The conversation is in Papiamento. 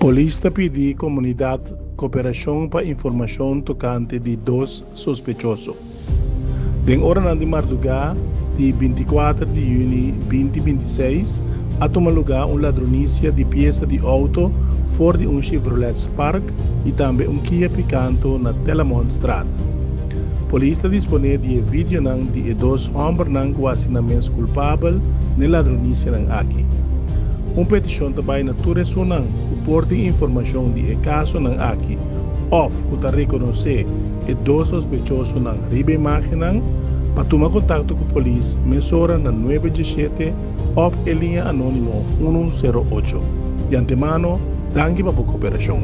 Polis ta pidi komunidat koperashon pa informashon tokante di dos sospechoso. Den oranan di mardugá di 24 di yüni 2026 a tuma lugá un ladronisia di piesa di outo for di un Chevrolet Spark i tambe un Kia Picanto na Telamonstraat. Polis ta disponé di e videonan di e dos hòmbernan ku hasi nan mes kulpabel n'e ladronisianan aki. Un petishon ta bai na tur esunnan ku por tin informashon di e kasonan aki òf ku ta rekonosé e dos sospechosonan riba imágennan pa tuma kontakto ku polis mesora na 917 òf e liña anónimo 108. Di antemano, danki pa bo koperashon.